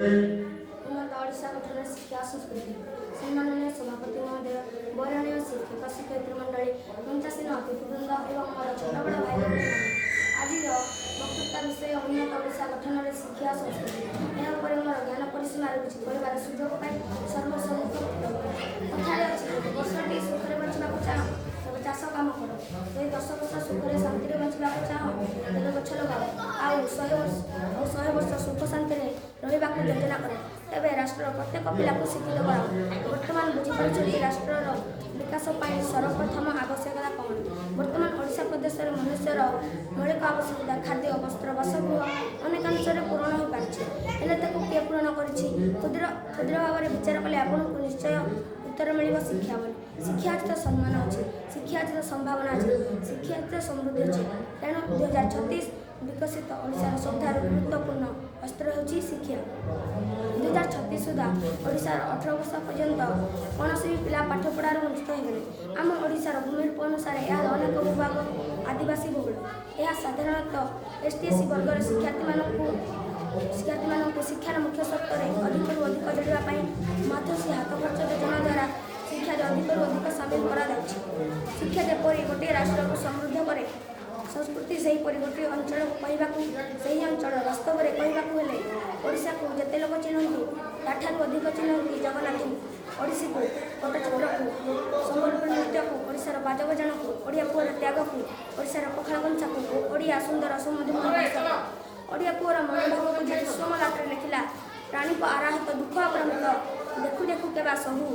ଉନ୍ନତ ଓଡ଼ିଶା ଗଠନରେ ଶିକ୍ଷା ସଂସ୍କୃତି। ସମ୍ମାନନୀୟ ସଭାପତି ମହୋଦୟ, ବରେଣ୍ୟ ଶିକ୍ଷକ ଶିକ୍ଷୟିତ୍ରୀ ମଣ୍ଡଳୀ, ମଞ୍ଚାସୀନ ଅତିଥିବୃନ୍ଦ ଏବଂ ମୋର ଛୋଟ ବଡ଼ ଭାଇ ଭଉଣୀମାନେ, ଆଜିର ବକ୍ତୃତା ବିଷୟ ଉନ୍ନତ ଓଡ଼ିଶା ଗଠନରେ ଶିକ୍ଷା ସଂସ୍କୃତି। ଏହା ଉପରେ ମୋର ଜ୍ଞାନ ପରିସୀମାରେ କିଛି କହିବାର ସୁଯୋଗ ପାଇ ସର୍ବସମ୍ମୁଖ କୃତଜ୍ଞ। କଥାରେ ଅଛି, ଯଦି ବର୍ଷଟି ସୁଖରେ ବଞ୍ଚିବାକୁ ଚାହଁ, ତେବେ ଚାଷ କାମ କର। ଯଦି 10 ବର୍ଷ ସୁଖରେ ଶାନ୍ତିରେ ବଞ୍ଚିବାକୁ ଚାହଁ, ତେବେ ଗଛ ଲଗାଅ। ଆଉ 100 ବର୍ଷ ସୁଖ ଶାନ୍ତିରେ ରହିବାକୁ ଯୋଜନା କର, ତେବେ ରାଷ୍ଟ୍ରର ପ୍ରତ୍ୟେକ ପିଲାକୁ ଶିକ୍ଷିତ କରାଅ। ବର୍ତ୍ତମାନ ବୁଝିପାରୁଛନ୍ତି ରାଷ୍ଟ୍ରର ବିକାଶ ପାଇଁ ସର୍ବପ୍ରଥମ ଆବଶ୍ୟକତା କ'ଣ? ବର୍ତ୍ତମାନ ଓଡ଼ିଶା ପ୍ରଦେଶରେ ମନୁଷ୍ୟର ମୌଳିକ ଆବଶ୍ୟକତା ଖାଦ୍ୟ, ବସ୍ତ୍ର, ବାସଗୃହ ଅନେକାଂଶରେ ପୂରଣ ହୋଇପାରିଛି। ହେଲେ ତାକୁ କିଏ ପୂରଣ କରିଛି? କ୍ଷୁଦ୍ର କ୍ଷୁଦ୍ର ଭାବରେ ବିଚାର କଲେ ଆପଣଙ୍କୁ ନିଶ୍ଚୟ ଉତ୍ତର ମିଳିବ, ଶିକ୍ଷା ବୋଲି। ଶିକ୍ଷା ଅଛି ତ ସମ୍ମାନ ଅଛି, ଶିକ୍ଷା ଅଛି ତ ସମ୍ଭାବନା ଅଛି, ଶିକ୍ଷା ଅଛି ତ ସମୃଦ୍ଧି ଅଛି। ତେଣୁ 2036 ବିକଶିତ ଓଡ଼ିଶାର ସବୁଠାରୁ ଗୁରୁତ୍ୱପୂର୍ଣ୍ଣ ଅସ୍ତ୍ର ହେଉଛି ଶିକ୍ଷା। 2036 ସୁଦ୍ଧା ଓଡ଼ିଶାର 18 ବର୍ଷ ପର୍ଯ୍ୟନ୍ତ କୌଣସି ବି ପିଲା ପାଠପଢ଼ାରୁ ବଞ୍ଚିତ ହେବେନି। ଆମ ଓଡ଼ିଶାର ଭୂମିରୂପ ଅନୁସାରେ ଏହାର ଅନେକ ଭୂଭାଗ ଆଦିବାସୀ ବହୁଳ। ଏହା ସାଧାରଣତଃ ଏସ୍ ଟି, ଏସ୍ ସି ବର୍ଗର ଶିକ୍ଷାର୍ଥୀମାନଙ୍କୁ ଶିକ୍ଷାର ମୁଖ୍ୟ ସ୍ରୋତରେ ଅଧିକରୁ ଅଧିକ ଯୋଡ଼ିବା ପାଇଁ ମାତୃଶ୍ରୀ ହାତ ଖର୍ଚ୍ଚ ଯୋଜନା ଦ୍ୱାରା ଶିକ୍ଷାରେ ଅଧିକରୁ ଅଧିକ ସାମିଲ କରାଯାଉଛି। ଶିକ୍ଷା ଯେପରି ଗୋଟିଏ ରାଷ୍ଟ୍ରକୁ ସମୃଦ୍ଧ କରେ, ସଂସ୍କୃତି ସେହିପରି ଗୋଟିଏ ଅଞ୍ଚଳକୁ କହିବାକୁ ସେହି ଅଞ୍ଚଳ। ବାସ୍ତବରେ କହିବାକୁ ହେଲେ ଓଡ଼ିଶାକୁ ଯେତେ ଲୋକ ଚିହ୍ନନ୍ତି, ତାଠାରୁ ଅଧିକ ଚିହ୍ନନ୍ତି ଜଗନ୍ନାଥଙ୍କୁ, ଓଡ଼ିଶୀକୁ, ପଟ୍ଟଚିତ୍ରକୁ, ସମ୍ବଲପୁରୀ ନୃତ୍ୟକୁ, ଓଡ଼ିଶାର ବାଜବଜାଣକୁ, ଓଡ଼ିଆ ପୁଅର ତ୍ୟାଗକୁ, ଓଡ଼ିଶାର ପଖାଳ କଂସାକୁ ଓ ଓଡ଼ିଆ ସୁନ୍ଦର ସୁମଧୁର ଭାଷାକୁ। ଓଡ଼ିଆ ପୁଅର ମନୋଭାବକୁ ଯେ ବିଶ୍ୱ ଲେଖିଲା, "ପ୍ରାଣୀଙ୍କ ଆରାହତ ଦୁଃଖ ଆକ୍ରାନ୍ତ ଦେଖୁ ଦେଖୁ କେବା ସହୁ,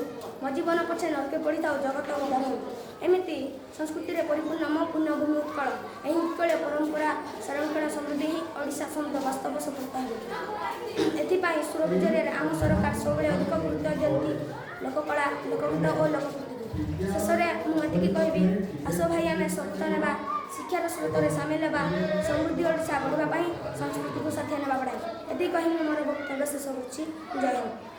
ମୋ ଜୀବନ ପଛେ ନର୍କେ ପଡ଼ିଥାଉ, ଜଗତ ଉଦ୍ଧାର ହେଉ।" ଏମିତି ସଂସ୍କୃତିରେ ପରିପୂର୍ଣ୍ଣ ମୋ ପୁଣ୍ୟଭୂମି ଉତ୍କଳ। ଏହି ଉତ୍କଳୀୟ ପରମ୍ପରା ସଂରକ୍ଷଣ ସମୃଦ୍ଧି ହିଁ ଓଡ଼ିଶା ସମୃଦ୍ଧ ବାସ୍ତବ ସଫଳତା ହେବ। ଏଥିପାଇଁ ସୁରଭି ଜରିଆରେ ଆମ ସରକାର ସବୁବେଳେ ଅଧିକ ଗୁରୁତ୍ୱ ଦିଅନ୍ତି ଲୋକକଳା, ଲୋକଗୀତ ଓ ଲୋକକୃତିକୁ। ଶେଷରେ ମୁଁ ଏତିକି କହିବି, ଆସ ଭାଇ, ଆମେ ଶପଥ ନେବା, ଶିକ୍ଷାର ସ୍ରୋତରେ ସାମିଲ ହେବା, ସମୃଦ୍ଧି ଓଡ଼ିଶା ଗଢ଼ିବା ପାଇଁ ସଂସ୍କୃତିକୁ ସାଥୀ ନେବା ବଢ଼ାଇ। ଏତିକି କହି ମୁଁ ମୋର ବକ୍ତବ୍ୟ ଶେଷ କରୁଛି। ଜୟ ହିନ୍ଦ।